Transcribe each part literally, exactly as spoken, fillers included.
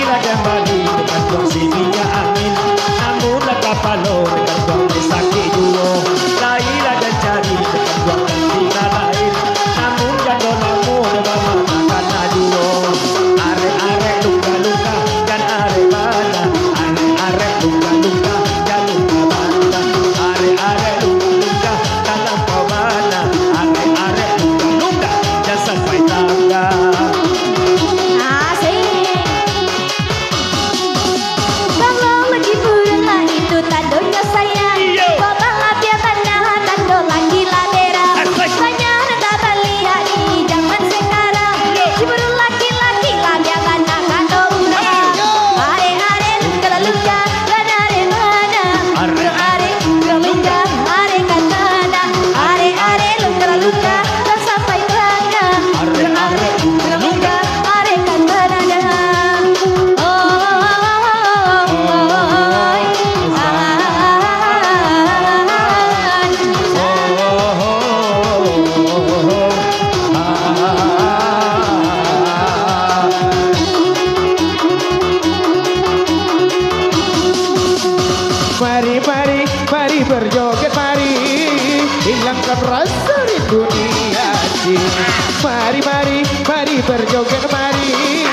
Lah den bali di kantuang si minyak angin, namun lah kapalo di kantuang den sakik juo. Lai lah den cari di kantuang nan tingga lain, namun jan lamo den bamakakana juo. Arek-arek lungga-lungga, jan arek bana. Arek-arek lungga-lungga, jan lungga bana. Arek-arek lungga-lungga, jan lampau bana. Arek-arek lungga-lungga, jan sampai tangga. Asik. Kalau lagi burung lah itu tandonyo sayang. Iyo. Kok balah biak bana tando laki lah berang. Asik. Banyak nan tabaliak di zaman sekarang. Iyo. Cemburu laki-laki lah biak bana kando urang. Iyo. Arek-arek lungga-lungga, lah dari mana? Arek. Burung arek lungga-lungga, arek ka tana. Arek-arek lungga-lungga, lah sampai tangga. Arek-arek lungga-lungga, arek ka tana. Mari, mari, mari berjoget, mari hilangkan rasa rindu di hati. Mari, mari, mari berjoget, mari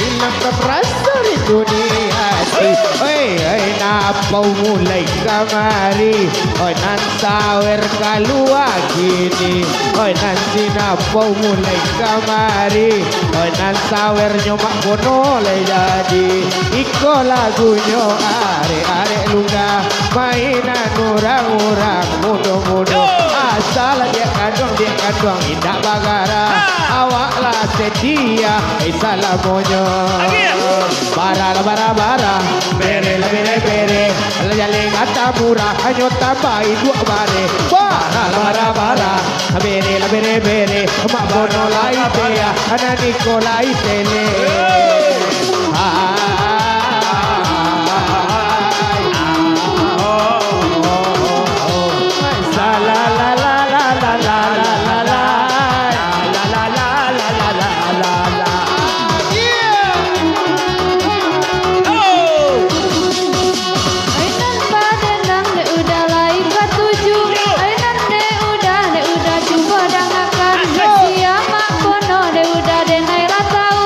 hilangkan rasa rindu di hati. Oi, oi, napau mulai kamari, oi, nan sawer kalua kini, oi, nan sinapau mulai kamari, oi, nan sawernyo mak bono lai jadi. Iko lagunyo arek-arek lungga, mainan urang-urang mudo-mudo. Yo. Asal diak kanduang, diak kanduang indak bagara. Ha. Awak lah setia, eh, salamonyo. Lagi. Bara lah bara-bara, bere lah bere-bere. Lah jaleh kata murah, hanyo tambahi duo bareh. Bara lah bara-bara, bere lah bere-bere. Mak bono lai tea, anak niko lai tele. Hai. Salalala. Oh. Ai nan badanang dek udah lai katuju. Ai nan dek udah, dek udah cubo dangakan. Sia mak bono dek udah denai lah tau.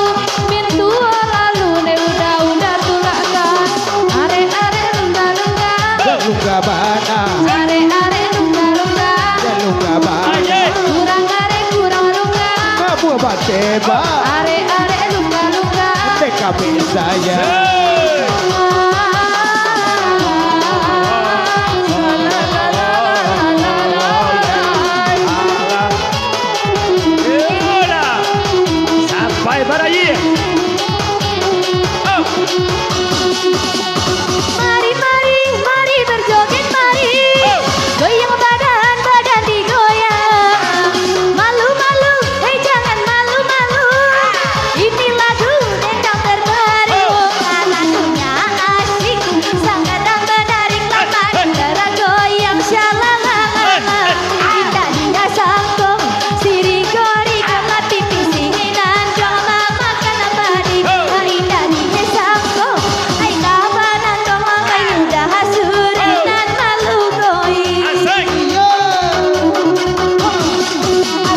Mintuo lalu dek udah, udah tulakkan. Arek-arek lungga-lungga. Lungga bana. Arek-arek lungga-lungga. Lungga bana. Kurang arek, kurang lungga. Ngabua bateba. Arek-arek lungga-lungga. Dek kami saja. Sampai baraya. Oh. Mari, mari, mari berjoget, mari. Oh. Goyang badan, badan digoyang. Malu-malu, hei, jangan malu-malu. Ini lagu dendang terbaru. Lagunya asik, sangat menarik, lama negara goyang syalala. Indah-indah sangkong, sirih gori, kala pipi singinan, juang mamakan padi. Indah-indah sangkong, ai kabanan dong, ai udah surinan malu goi. Asik.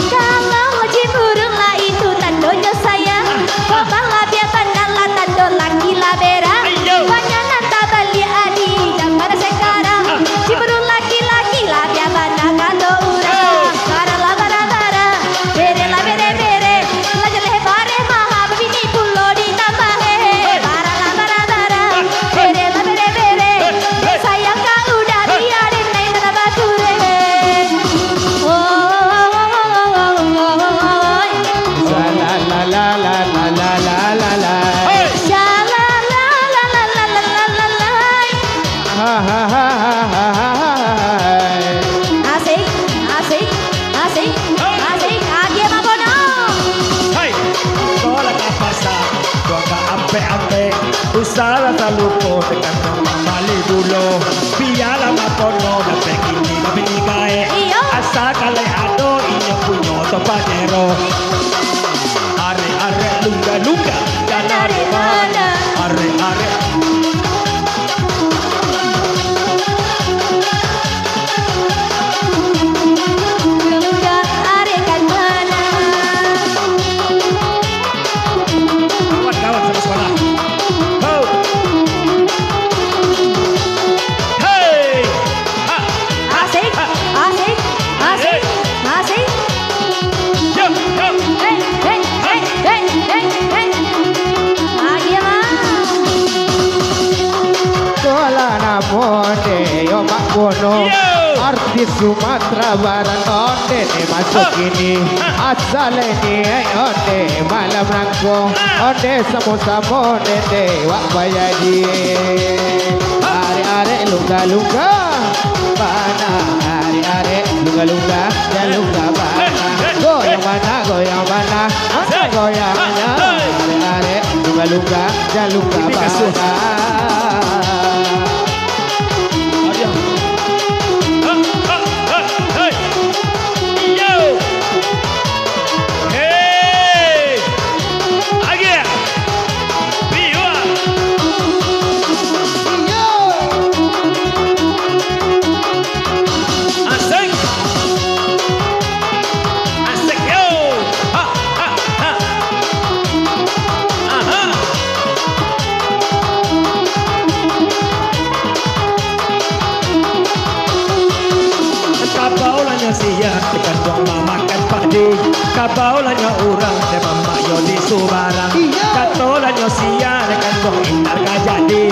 Kalau cimburung lah itu tandonyo sayang. Kalau biak bana lah tando laki lah berang. Ayo. Banyak nan tabaliak di zaman sekarang. Cimburung laki-laki lah biak bana kando urang. Bara lah bara-bara, bere lah bere-bere. Lah jaleh bareh maha, babini pulo ditambah, he. Bara lah bara-bara, bere lah bere-bere. Sayang ka udah, biarin naik tanah batureh. Oi. Salalala. Hey. Salalala. Ha, ha, ha. Asik, asik, asik, asik. Agiah mak bono. Hai, bawa lah ka pasa, bawa ka ampek-ampek. Usahlah salupo tekan bali gulo. Bialah mak bono dapek kini babini gaek. Iyo. Asa kalai ado inyo punyo topat nero. Arek-arek lungga-lungga, jan arek bana. Arek Bono, artis Sumatera Barat, onde ne masuak kini. Asal ne ai onde malam nangko, onde samo-samo nende wak bayadi. Arek-arek lungga-lungga bana, arek-arek lungga-lungga, jan lungga bana. Goyang bana, goyang bana, angkat goyang bana. Arek-arek lungga-lungga, jan lungga bana. Asik. Asik, yo. Ha, ha, ha. Aha. Kabau lah nyo sia, tekan buang mamakan padi. Kabau lah nyo urang, teman mak yo di subarang. Kato lah nyo sia, tekan buang intar ka jadi.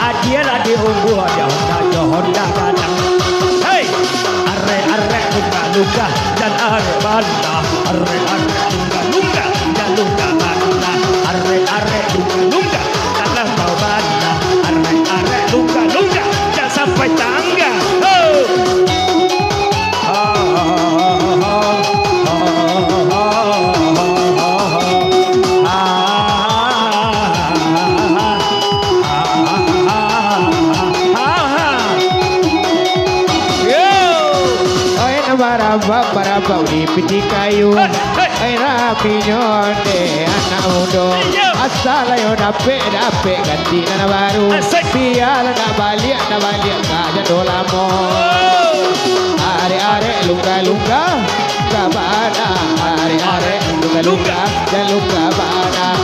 Adia lah diunggu, adia Honda, adia Honda gadang. Hei! Arek-arek lungga-lungga, jan arek bana. Arek-arek lungga-lungga, jan lungga bana. Arek-arek lungga-lungga, jan lungga bana. Arek-arek lungga-lungga, jan sampai tangga. Ho! Yo! Oi, nan barabak-barabak di piti kayu. Hei, hei. Oi, rapinyo dek anak mudo. Yo. Asal ayo dapek-dapek ganti nan baru. Asik. Bialah nak baliak, nak baliak ka jando lamo. Oh. Arek-arek lungga-lungga, ka bana. Arek-arek lungga-lungga, jan lungga bana.